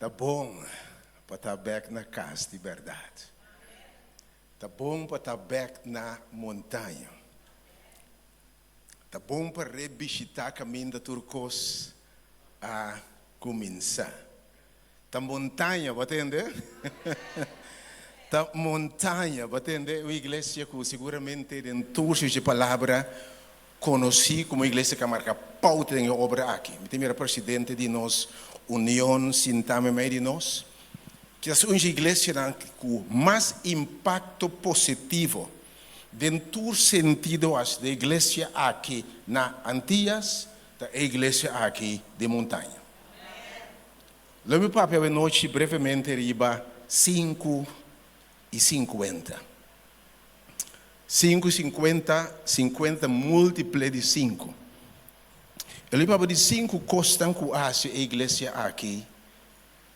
Ta bon pa ta bèk na kas di bèrdat. Ta bon pa ta bèk na Montaña. Ta bon pa rebishitá kaminda tur kos a kuminsá. Ta Montaña, bo a tende? Ta Montaña, bo a tende? Un iglesia ku siguramente den tur su palabra konosí komo iglesia ku a marka pouta den e obra aki. Mi ta mira presidente di nos union sintá meimei di nos. Kisas un dje iglesianan ku mas impakto positivo den tur sentido as de iglesia aki na Antias ta e iglesia aki di Montaña. Lo mi papia awenochi brevemente riba 5 i 50. 5 i 50, 50 múltiple di sinku. E lo mi papia di sinku kosnan ku a hasi e iglesia aki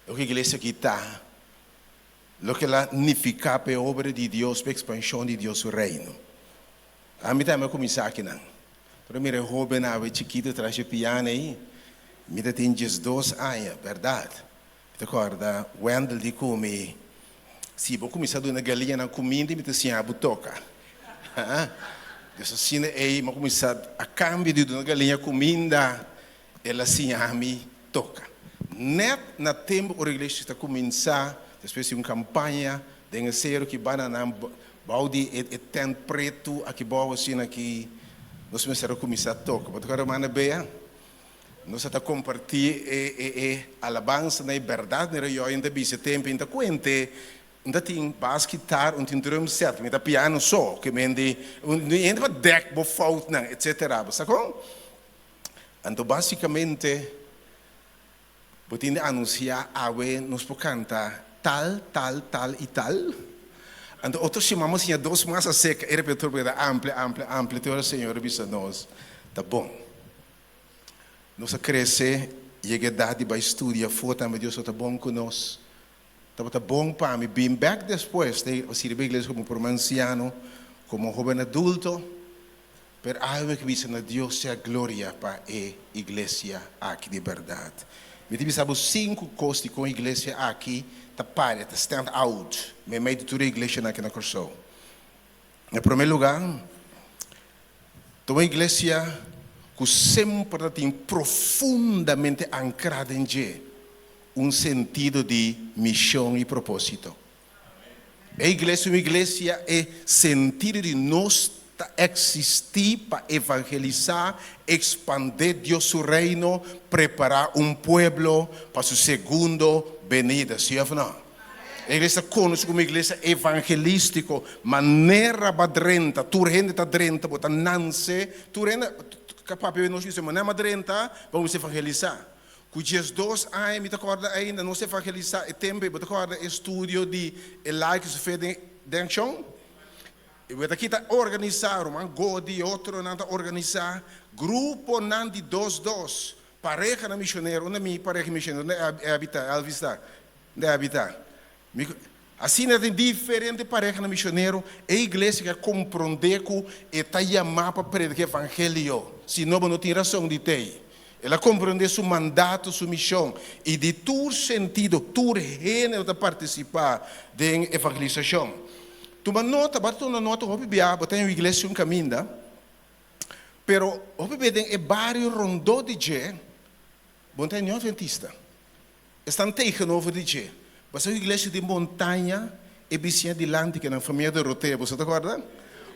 loke iglesia aki ta, loke el a nifiká pa e obra di Dios, pa e ekspanshon di Dios su Reino. Ami tambe a kuminsá akinan. Pero mira e hóben awe chikitu tras dje piano ei. Mi ta tin 12 aña, bèrdat. Mi ta kòrda Wendell di ku mi, Si bo kuminsá duna galiñanan kuminda, mi ta siña bo toka. Dus asina ei mi a kuminsá, a kambio di duna galiña kuminda, el a siña mi toka. Nèt na tempu ora iglesia ta kuminsá, despues di un kampaña den e seru ki banda nan bou di e tènt pretu aki bou asina ki nos mester a kuminsá toka. Bo ta kòrda hermana Bea? Nos a ta kompartí e alabansa na e bèrdat mira yo ainda bisa e tempu ainda kuente un ta tin bas kitar un tin drum set mi ta piano so ke men di un hende pa dèk bo foutnan etsetera bo sa kon? Anto básikamente bo tin di anunsiá awe nos por kanta tal, tal, tal i tal. Anto otro siman bo siña dos mas aserka e repertorio por keda amplia, amplia, amplia te ora Señor a bisa nos ta bon. Nos a krese, yega edat di bai studia afó tambe Dios tabata bon ku nos. Tabata bon pa mi bin bèk despues di sirbi iglesia komo promé ansiano, komo hóben adulto. Pero awe ki bisa na Dios sea gloria pa e iglesia aki di bèrdat. Mi ta bisa bo sinku kos di kon iglesia aki ta para, ta stand out meimei di tur e iglesianan aki na Kòrsou. Na promé lugá, ta un iglesia ku semper ta tin profundamente ankrá den dje un sentido di mishon i propósito. E iglesia un iglesia e sentido di nos ta existi pa evangelisa, expande Dios su reino, prepara un pueblo pa su segundo benida, si of no? E iglesia ta conoci como iglesia evangelistico, manera ba drenta, tur hende ta drenta, bo ta nance, tur hende, papia nos bisa, manera ba drenta, bo mester evangelisa. Ku 12 aña mi ta kòrda ainda nos evangelisá e tempu ei. Bo ta kòrda e studio di e Like Su Fe den Akshon? I bo ta kita organisá, ruman Godi i otronan ta organisá gruponan di dos dos, parehanan misionero. Unda mi pareha misionero? Unda Abby ta? Elvis ta? Unda Abby ta? Mi asina tin diferente parehanan misionero. E iglesia ke a komprondé ku e ta yamá pa prediká evangelio, si no bo no tin rason di t'ei. El a komprondé su mandato, su mishon, i di tur sentido tur hende lo ta partisipá den evangelisashon. Tuma nota, bo a tuma nota hopi bia bo ta den un iglesia un kaminda, pero hopi bia den e bario rondó di dje bo no ta niun adventista. Esnan tegenover di dje. Bo sa un iglesia di montaña e bisiña dilanti ke nan famia Dorotea, boso ta kòrda?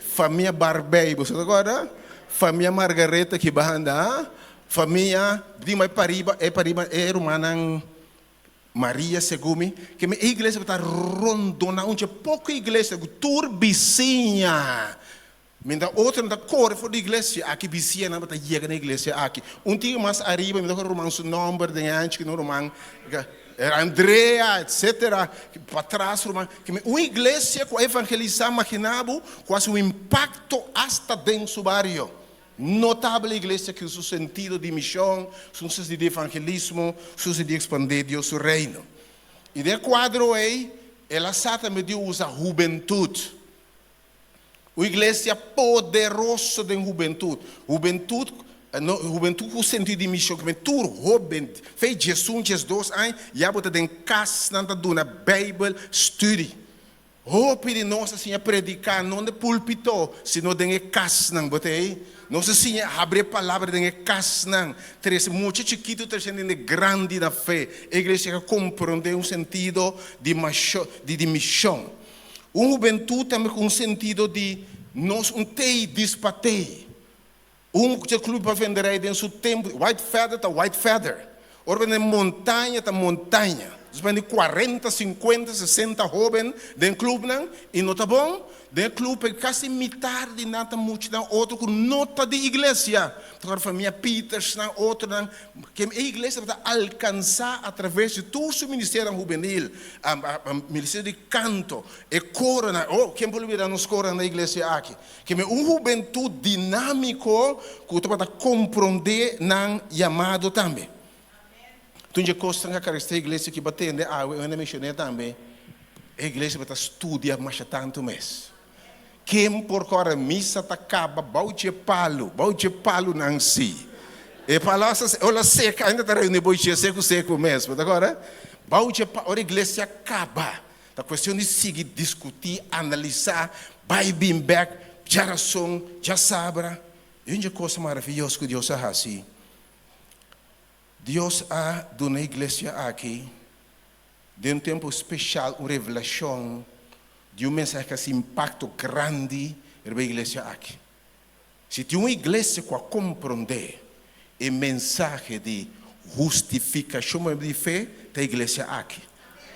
Famia Barbey, boso ta kòrda? Famia Margareta ki banda, ha? Famia di mai pariba, e pariba e rumannan Maria segun mi, ke mi e iglesia ta rondona un dje poko iglesia ku tur bisiña. Mientras otronan ta kore for di iglesia aki, bisiñanan ta yega na iglesia aki. Un tiki mas ariba mi ta kore ruman su nòmber den e anchi ki no ruman Andrea etcetera patras ruman. Un iglesia ku a evangelisá magina bo ku hasi un impakto asta den su bario. Notabel iglesia ku su sentido di mishon, su sentido di evangelismo, su sentido di ekspandé Dios su reino. I den e kuadro ei el a sa tambe di usa hubentut. Un iglesia poderoso den hubentut. Hubentut. No, hubentut ku sentido di mishon, ku men tur hóben, fe 11, 12 aña, ya bo ta den kasnan ta duna Beibel studi. Hopi di nos a siña prediká, no den púlpito, sino den e kasnan. Bo ta ei? Nos a siña habri e palabra den e kasnan, trese mucha chikitu trese hende grandi na fe. E iglesia a komprondé un sentido di di di mishon. Un hubentut tambe ku un sentido di nos un tei dispatei. Un dje club pa venderij den su tempu, White Feather ta White Feather. Ora bende montaña ta montaña. Nos bende 40, 50, 60 hoben den clubnan y no ta bon. Den e club e casi mitar di nan ta muchanan otro cu no ta di iglesia. Ta ora famia Petersnan, otronan. Ke e iglesia tabata alcansa a traves di tur su ministerionan hubenil, ministerio di canto, e coronan. Oh, ken por lubida nos coronan na iglesia aki? Ke mi un hubentut dinámiko ku tabata komprondé nan yamado tambe. Tur dje kosnan ku a karakterisá e iglesia ki bo a tende awe, un hende a menshoné tambe, e iglesia tabata studia masha tantu mes. Ken por kòrda misa ta kaba bou dje palu, bou dje palunan si. E palu a ora seka ainda ta reuní bou dje seku seku mes, bo ta kòrda? Bou dje palu, ora iglesia kaba, Ta cuestion di sigui discuti, analisa, bay bin bek, djarason, djasabra. Y un dje cosa maravilloso cu Dios a haci, Dios a duna e iglesia aki den un tempo special un revelacion di un mensahe cu a haci impacto grandi riba e iglesia aki. Si tin un iglesia cu a comprende e mensahe di hustificacion pa medio di fe, ta e iglesia aki.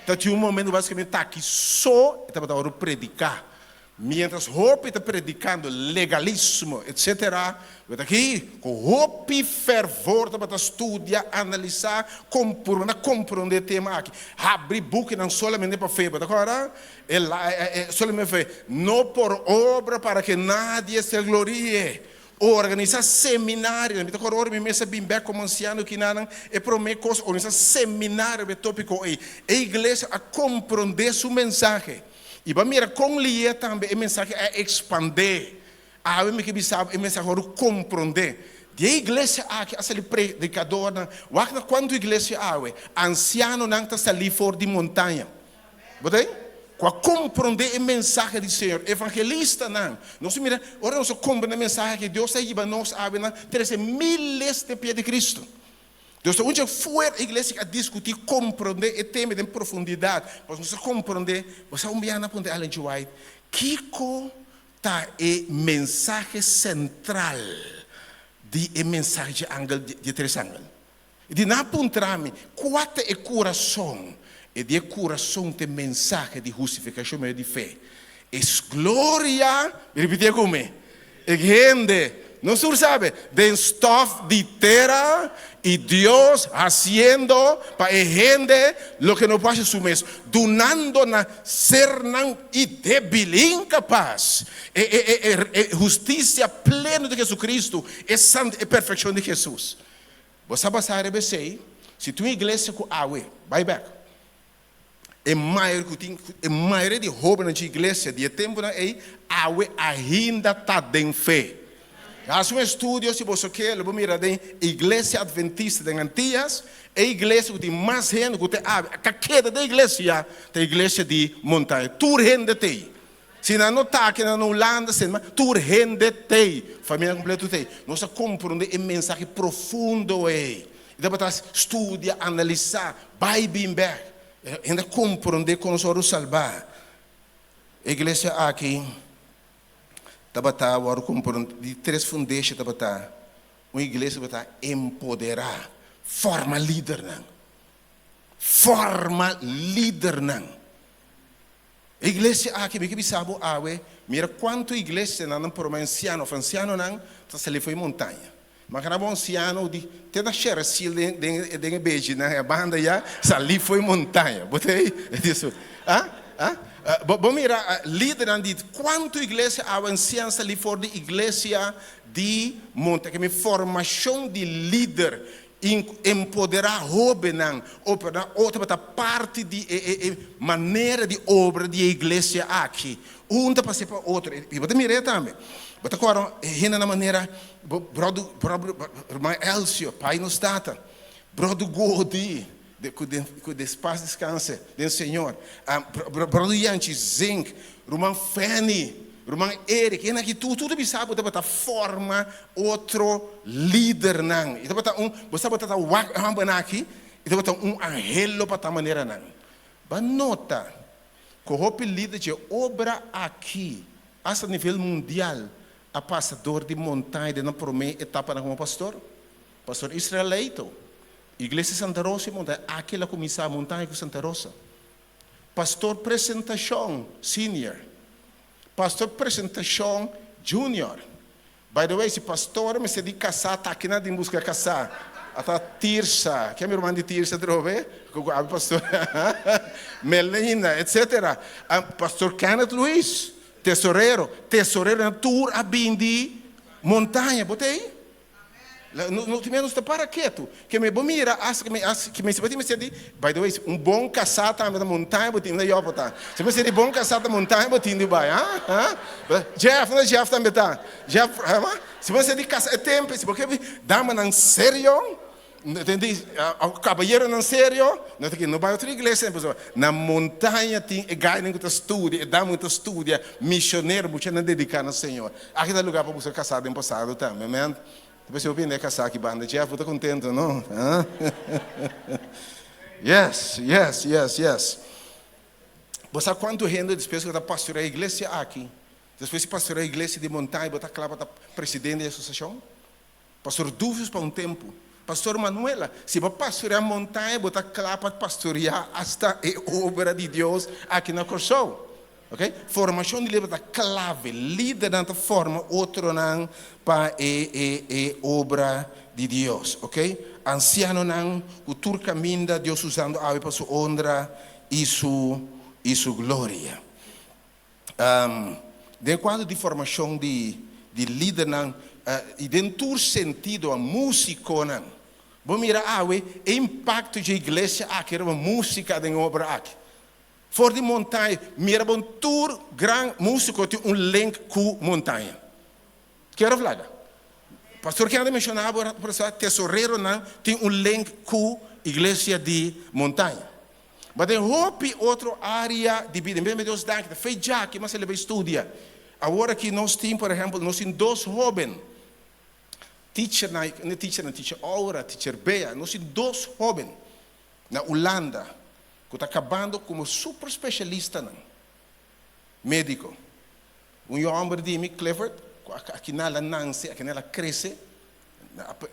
Ta tin un momento basicamente ta aki so e tabata ora predica. Mientras hopi ta predicando legalismo etc. Bo ta aki cu hopi fervor tabata studia, analisa, compronde, comprende e tema aki. Habri bukinan solamente pa fe, bo ta acorda? E solamente fe, no por obra para que nadie se glorie. Organisa seminario. Mi ta acorda ora mi mes a bin bek como anciano kinanan, e prome cos, organisa seminario riba e topico ey. E iglesia a comprende su mensahe. Y bo a mira con lihe tambe e mensahe a expande. Awe mi ke bisa bo e mensahe ora comprende. Di e iglesia aki a sali predicadornan. Wak na cuanto iglesia awe ancianonan ta sali for di montaña. Bo ta ku a komprondé e mensahe di Señor. Evangelistanan, nos a mira, ora nos a komprondé e mensahe aki, Dios a hiba nos awe na trese miles den pia di Cristo. Dios ta un dje fuer e iglesia a diskutí, komprondé e tema den profundidat. Pasobra nos a komprondé, bo sa un biaha nan a puntra Ellen G. White, Kiko ta e mensahe sentral di e mensahe dje angel, dje tres angel? E di nan a puntra mi, Kua ta e kurason? E di e kurason ta e mensahe di hustifikashon medio di fe. E gloria, ripitié ku mi, e hende, nos tur sabe, den stòf di tera i Dios hasiendo pa e hende loke no por hasi su mes, dunando na sernan i debil, inkapas, e e e hustisia pleno di Jesucristo, e sant e perfekshon di Jesus. Bo sa basá riba esei? Si tin un iglesia ku awe bai bèk, e mayoria ku tin, e mayoria di hóbennan dje iglesia di e tempunan ei awe ainda ta den fe. Hasi un estudio si boso ke, lo bo mira den Iglesia Adventista den Antias, e iglesia ku tin mas hende ku te awe a keda den iglesia ta iglesia di Montaña. Tur hende t'ei. Si nan no ta aki nan na Hulanda, si ma tur hende t'ei, familia completo t'ei. Nos a comprende e mensahe profundo ei. I tabata studia, analisa, bai bin bek. Hende a comprende con nos a wordo salba. E iglesia aki tabata wordo comprende di tres fundeshi tabata un iglesia tabata empodera, forma lidernan. Forma lidernan. E iglesia aki, mi ke bisa bo awe, mira kuantu iglesianan nan promé ansiano òf ansianonan ta sali for e montaña. Makana bo ansiano di te na Sheresiel den den den e bechinan e banda ya sali for e montaña. Bo ta ei? E di su, ah? Ah? Bo bo mira lidernan di kuantu iglesia awe ansiano sali for di iglesia di montaña. Ke mi formashon di lider. Empoderá hóbennan, operá otro ta parti di e manera di obra di e iglesia aki. Un ta pasa pa otro. I bo ta mira tambe. Bo ta kòrda hende na manera bròder ruman Elcio, pai nos tata, bròder Godi, ku despas deskanse den Señor, bròder Yanchi Zink, ruman Fanny, ruman Eric, hende aki tur tur ta bisa bo tabata forma otro lidernan. I tabata un, bo sa bo tabata wak e hòmbernan aki, i tabata un anhelo pa ta manera nan. Bo a nota ku hopi lider dje obra aki, asta nivel mundial, a pasa dor di montaña den nan promé etapanan komo pastor? Pastor Israel Leito, Iglesia Santa Rosa i Montaña, aki el a kuminsá Montaña ku Santa Rosa. Pastor Presentashon Senior, Pastor Presentashon Junior. By the way, si pastor mester di kasá, ta aki nan tin buska kasá. Ata Tirsa, ken mi ruman di Tirsa atrobe? Ku abi pastor Melinda, etcetera. Pastor Kenneth Luis, tesorero, tesoreronan tur a bin di Montaña. Bo ta ei? No tin menos ta para ketu. Ke me bo mira as ke me as ke me si bo tin mester di by the way un bon kasá tambe ta montaña bo tin na yopo ta. Si bo mester di bon kasá ta montaña bo tin di bai ha ha Jeff unda Jeff tambe ta Jeff ha si bo mester di kasa e tempe si bo ke damanan serio Entendí? Kabayeronan serio, no ta ke no bai otro iglesia, pasobra na montaña tin e gainan ku ta studia, e dama ku ta studia, misionero, muchanan dediká na Señor. Aki ta lugá pa buska kasá den pasado tambe, amen. Ta p'esei hopi hende a kasá aki banda. Jeff, bo ta kontento, no? Yes, yes, yes, yes. Bo sa kuantu hende despues ku ta pastoreá iglesia aki, despues di pastoreá iglesia di montaña, bo ta kla pa ta presidente di asosiashon? Pastor Duvius pa un tempu. Pastor Manuela, si bo pastoreá montaña bo ta kla pa pastoreá asta e obra di Dios aki na Kòrsou. Ok? Formashon di lider ta klave. Lidernan ta forma otronan pa e e e obra di Dios. Ok? Ansianonan ku tur kaminda Dios usando awe pa su honra i su i su gloria. Den kuadro di formashon di di lidernan i den tur sentido a músikonan. Bo mira awe e impakto dje iglesia aki riba músika den e obra aki. For di Montaña, mira bon tur gran músiko tin un link ku Montaña. Kier of laga? Pastor Kennedy menshoná bo por esa tesoreronan tin un link ku iglesia di Montaña. Ma den hopi otro área di bida, en bes Dios danki, ta fe djaki mas el a bai studia. Awor aki nos tin, por ehèmpel, nos tin dos hóben, teachernan, no teachernan, teacher Aura, teacher Bea, nos tin dos hóben na Hulanda ku ta kabando komo super spesialistanan médiko. Un yu hòmber di mi, Clifford, ku aki nan el a nanse, aki nan el a krese,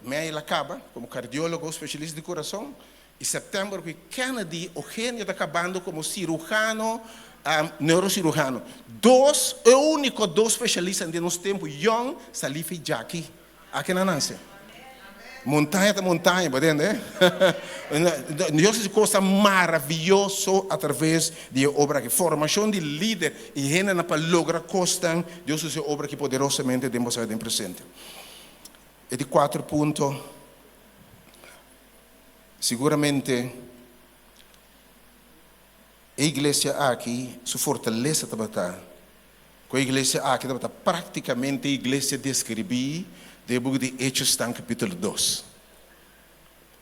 Mei el a kaba komo kardiólogo spesialista di kurason i sèptèmber ku Kennedy Eugenio ta kabando komo sirujano neurosirujano. Dos, e úniko dos spesialista den nos tempu yòn salí fi djaki. Aki nan nase. Montaña ta montaña, bo tende? Dios hasi cosa maravioso a traves di e obra aki. Formashon di lider i hendenan pa logra kosnan, Dios usa e obra aki poderosamente den boso den presente. E di kuater punto, siguramente e iglesia aki su fortalesa tabata ku e iglesia aki tabata práktikamente e iglesia deskribí den e buki di Hechosnan kapítulo dos.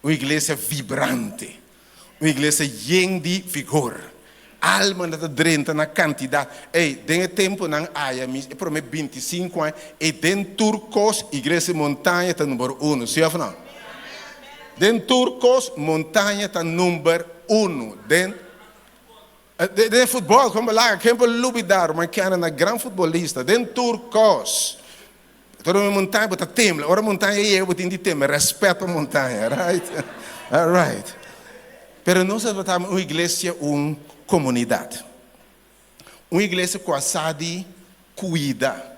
Un iglesia vibrante, un iglesia yen di vigor. Almanan ta drenta na kantidat. Ey, den e tempunan aya mi, e promé bintisinku aña, ey den tur kos Iglesia Montaña ta number uno, si òf no? Den tur kos Montaña ta number uno. Den den futbòl, kon bo laga, ken por lubidá ruman Kenneth na gran futbolista, den tur kos. Ora mi montaña bo ta tembla, ora montaña yega bo tin di tembla, respet pa montaña, right? All right. Pero nos a trata un iglesia un comunidad. Un iglesia cu a sa di cuida.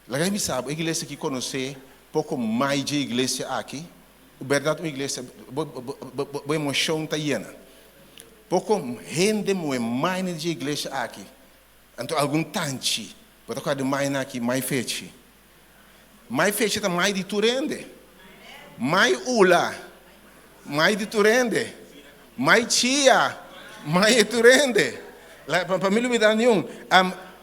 Laga mi bisa bo, e iglesia aki conoce poco mai dje iglesia aki, berdad un iglesia, bo, bo, bo, bo emocion ta yena. Poco hende muhe mai na dje iglesia aki. Anto algun tanchi, bo ta kòrda di mai na ki mai fechi. Mai fechi ta mai di tur hende. Mai Ula, mai di tur hende, mai Chia, mai di tur hende. Pa mi lubidá niun.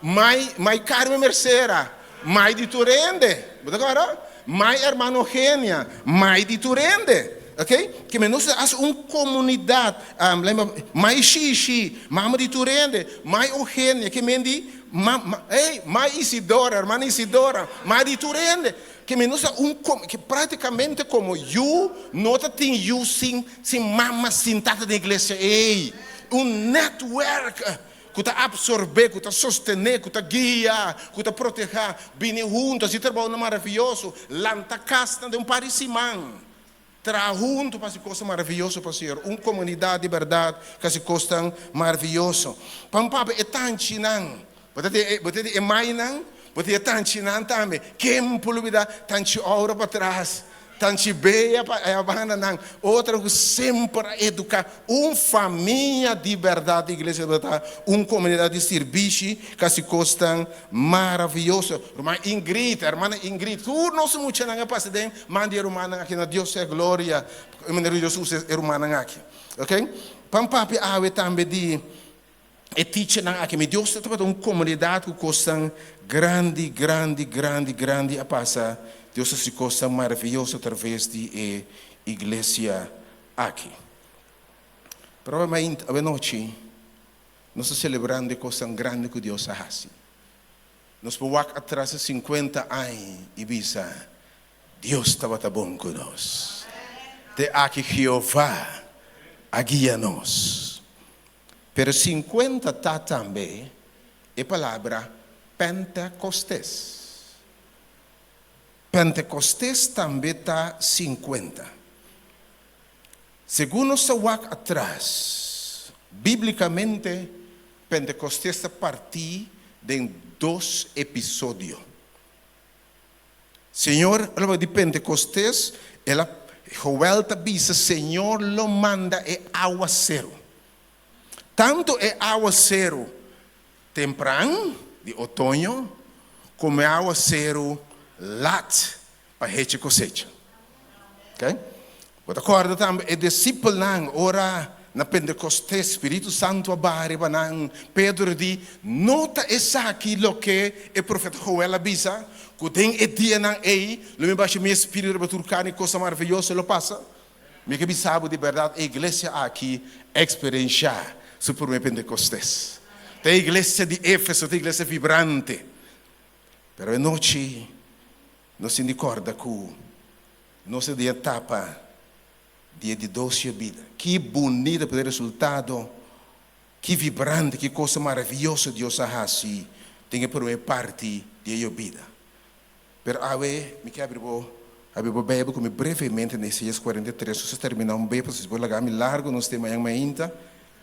Mai, mai Carmen Mercera, mai di tur hende. Bo ta kòrda? Mai hermano Eugenia, mai di tur hende. Ok? Ke men nos ta hasi un komunidat. Mai Shishi, mama di tur hende. Mai Eugenia, ke men di, ma, ma, ey, mai Isidora, hermana Isidora, mai di tur hende. Ke men nos ta un kom, ke práktikamente komo yu no ta tin yu sin, sin mama, sin tata den iglesia. Ey, un netwerk ku ta apsorbé, ku ta sostené, ku ta guia, ku ta protehá, bini huntu, hasi trabounan maravioso, lanta kasnan den un par di siman, traha huntu pa hasi kosnan maravioso pa Señor. Un komunidat di bèrdat ku hasi kosnan maravioso. Pa un papia e tanchinan, bo ta tin e, bo ta tin e mainan, bo tin e tanchinan tambe. Ken por lubidá tanchi Aura patras? Tanchi Bea pa e banda nan otro ku semper a eduká un famia di bèrdat. Iglesia tabata un komunidat di sirbishi ku hasi kosnan maravioso. Ruman Ingrid, hermana Ingrid, tur nos muchanan a pasa den man di e rumannan aki. Na Dios sea gloria e manera ku Dios usa e rumannan aki. Ok, pan papia awe tambe di e teachernan aki. Mi Dios ta tabata un komunidat ku kosnan grandi, grandi, grandi, grandi a pasa. Dios a hasi kosnan maravioso atraves di e iglesia aki. Pero awe mainta, awe nochi, nos ta selebrando e kosnan grandi ku Dios a hasi. Nos por wak atras e sinkuenta aña i bisa, Dios tabata bon ku nos. Te aki Jehová a guia nos. Pero sinkuenta ta tambe e palabra Pentekostes. Pentekostes tambe ta sinkuenta. Segun nos ta wak atras, bíblikamente Pentekostes ta partí den dos episodio. Señor a loba di Pentekostes, el a, Joel ta bisa, Señor lo manda e awaseru. Tantu e awaseru tempran, di otoño, komo e awaseru lat pa hechi kosecha. Ok? Bo ta kòrda tambe e disipelnan ora na Pentekostes spiritu santu a baha riba nan, Pedro di, No ta esaki loke e profeta Joel a bisa, ku den e dianan ei lo mi basha mi espiritu riba tur karni i kosnan maravioso lo pasa? Mi ke bisa bo di bèrdat e iglesia aki a eksperenshá su promé Pentekostes. Ta e iglesia di Efeso, ta e iglesia vibrante. Pero e nochi nos tin di kòrda ku Nos ta den etapa di e di dos yobida. Ki bunita por e resultado, ki vibrante, ki cosa maraviyoso Dios a haci den e prome parti di e yobida. Pero awe mi ke abri bo abri bo Bijbel cu mi brevemente na Isaías 43. Nos ta termina un be pasobra si bo laga mi largo nos te mañan mainta.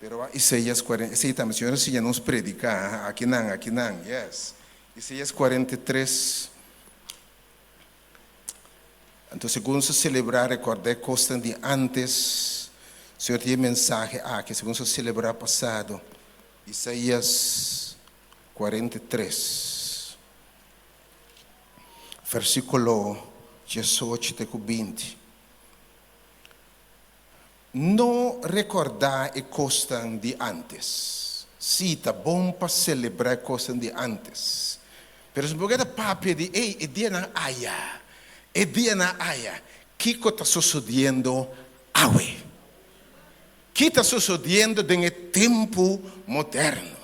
Pero a Isaías 40, esey tambe Señor a siña nos predica, akinan, akinan, yes. Isaías 43. Anto segun sa selebrá rekordá e kosnan di ántes, Señor tin e mensahe aki, segun sa selebrá pasado, Isaías 43, versíkulo 18 te ku 20. No rekordá e kosnan di ántes. Sí, ta bon pa selebrá e kosnan di ántes. Pero si bo keda papia di, Ey, e dianan aya, e dianan aya, kiko ta sosodiendo awe? Ki ta sosodiendo den e tempu moderno?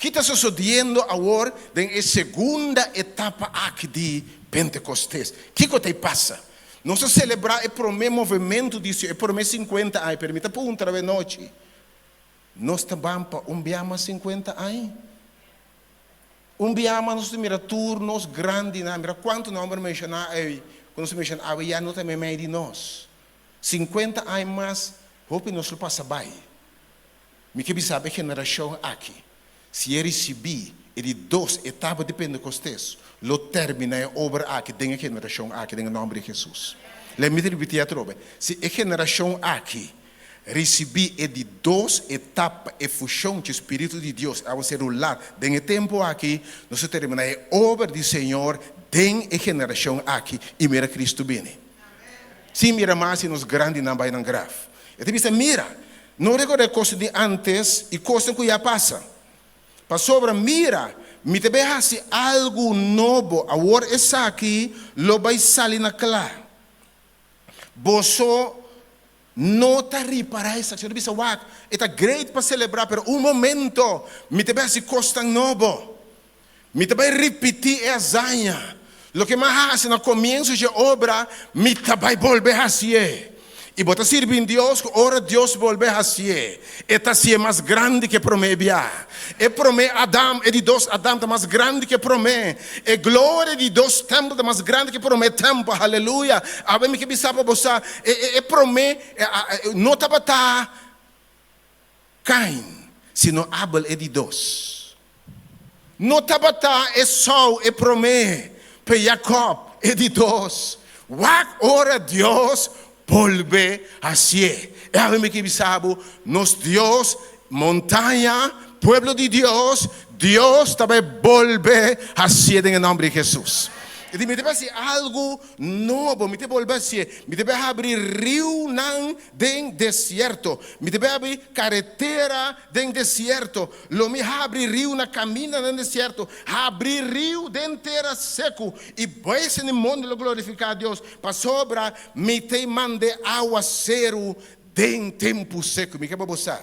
Ki ta sosodiendo awor den e segunda etapa aki di Pentekostes? Kiko ta e pasa? Nos a selebrá e promé movementu di e promé sinkuenta aña, pero mi ta puntra awe nochi, nos ta ban pa un bia mas sinkuenta aña? Un bia mas nos ta mira tur nos grandinan, mira kuantu nòmber menshoná ei, ku nos a menshoná awe ya no ta meimei di nos. Sinkuenta aña mas, hopi nos lo pasa bai. Mi ke bisa bo e generashon aki, si e risibí e di dos etapa di Pentecostes, lo terminá e obra aki den e generashon aki, den e nòmber di Hesus. Lei mi ta ripití atrobe, si e generashon aki risibí e di dos etapa, e fushon dje Spiritu di Dios a ser rulá den e tempu aki, nos ta terminá e obra di Señor den e generashon aki i mira Cristo bini. Sin mira mas i nos grandinan bai nan graf. E ta bisa, Mira, no rekordá e kosnan di ántes i kosnan ku ya pasa. Pasobra, mira, mi ta bai hasi algu nobo, awor esaki lo bai sali na kla. Boso no ta ripará esaki. Señor ta bisa, Wak, e ta great pa selebrá, pero un momento, mi ta bai hasi kosnan nobo. Mi ta bai ripití e hazaña. Loke mi a hasi na komienso dje obra, mi ta bai bolbe hasié. I bo ta sirbi un Dios ku ora Dios bolbe hasié, e ta hasié mas grandi ku e promé bia. E promé Adam, e di dos Adam ta mas grandi ku e promé. E gloria di dos tèmpel ta mas grandi ku e promé tèmpel. Haleluya! Awe mi ke bisa pa bo sa, e promé no tabata Kain, sino Abel e di dos. No tabata Esau e promé, pe Jakòb e di dos. Wak ora Dios bolbe hasié. E awe mi ke bisa bo, nos Dios, montaña, pueblo di Dios, Dios ta bai bolbe hasié den e nòmber di Hesus. E di mi ta bai hasi algu nobo, mi ta bolbe hasié, mi ta bai habri riunan den desierto. Mi ta bai habri karetera den desierto. Lo mi habri riu na kaminda den desierto, habri riu den tera seku, i buesen di mondi lo glorifiká Dios, pasobra mi ta mand'é awaseru den tempu seku. Mi ke pa bo sa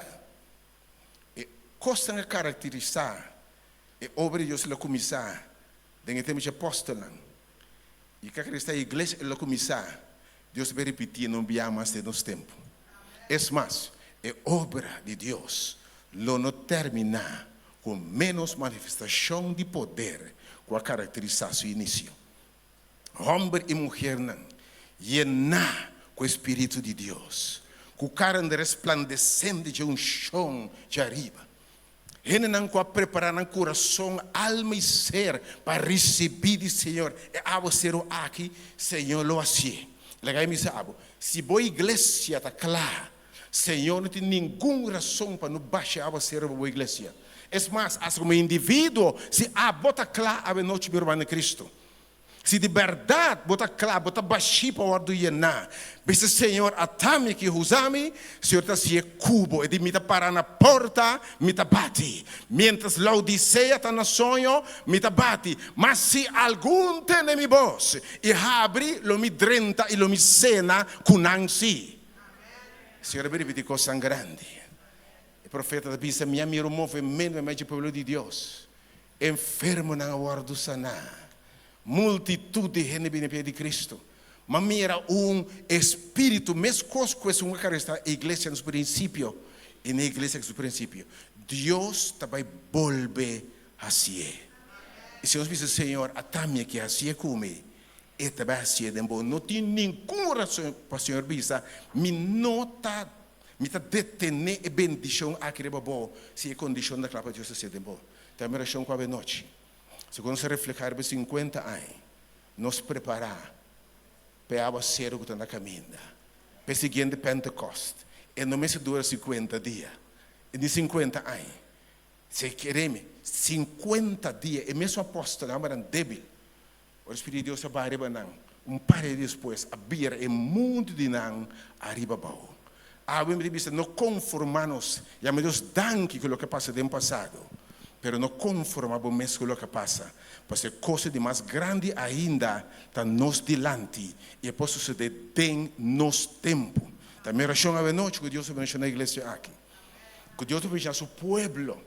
e kosnan a karakterisá e obra di Dios lo kuminsá den e tempu dje apòstelnan. I karakterisá e iglesia lo kuminsá Dios ta bay ripití no bia mas den nos tempu. Es mas, e obra di Dios lo no terminá ku ménos manifestashon di poder ku a karakterisá su inisio. Hòmber i muhernan yená ku e spiritu di Dios, ku karan resplandesente dje unshon djariba, Hendenan ku a prepará nan kurason, alma i ser pa risibí di Señor e awaseru aki, Señor lo hasié. Laga mi bisa abo, si bo iglesia ta kla, Señor no tin ningun rason pa no basha e awaseru riba bo iglesia. Es mas, asta komo individuo, si abo ta kla awe nochi, mi ruman den Kristu, Si di bèrdat bo ta kla, bo ta bashí pa wòrdu yená, bisa Señor, Ata mi aki, usa mi. Señor ta hasié ku bo. E di, Mi ta pará na porta, mi ta bati. Miéntras Laodisea ta na soño, mi ta bati. Ma si algun tende mi bos i habri, lo mi drenta i lo mi sena ku nan sí. Señor a bin ripití kosnan grandi. E profeta ta bisa, Mi a mira un movementu meimei dje pueblo di Dios. Enfermonan a wòrdu saná. Multitut di hende bini pia di Kristu. Ma mira un espíritu meskos ku esun ku a karestá e iglesia na su prinsipio i na e iglesia ku su prinsipio. Dios ta bai bolbe hasié. I si nos bisa, Señor, ata mi aki, hasié ku mi, E ta bai hasié den bo. No tin ningun rason pa Señor bisa, Mi no ta, mi ta detené e bendishon aki riba bo si e kondishon ta kla pa Dios hasié den bo. Ta mi orashon ku awenochi. Segun nos a reflehá riba e sinkuenta aña, nos prepará pa e awaseru ku ta na kaminda, pa e siguiente Pentekost. E no mester dura sinkuenta dia, e di sinkuenta aña. Si kere mi, sinkuenta dia, e mesun apòstelnan tabata débil. Ora e Spiritu di Dios a baha riba nan, un par di dia despues a bira e mundu di nan ariba abou. Awe mi ta bisa, no konformá nos. Yama Dios danki ku loke a pasa den pasado, pero no konformá bo mes ku loke a pasa, pasobra e kos di mas grandi ainda ta nos dilanti i e por sosodé den nos tempu. Ta mi orashon awe nochi ku Dios ta bendishoná e iglesia aki, ku Dios ta bendishoná su pueblo.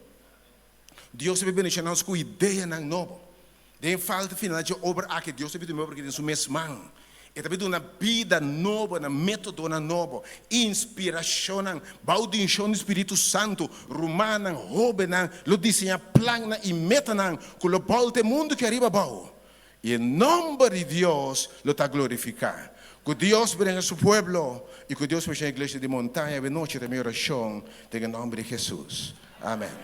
Dios ta bendishoná nos ku ideanan nobo. Den falta final dje obra aki, Dios ta bini obra aki den Su mes man. E ta bin duna bida nobo na métodonan nobo, inspirashonnan bou di unshon di Spiritu Santu. Rumannan hóbennan lo diseñá plannan i metanan ku lo bòlta e mundu ki ariba abou, i e nòmber di Dios lo ta glorifiká. Ku Dios bringa Su pueblo i ku Dios bishá Iglesia di Montaña awe nochi ta mi orashon den e nòmber di Hesus. Amèn.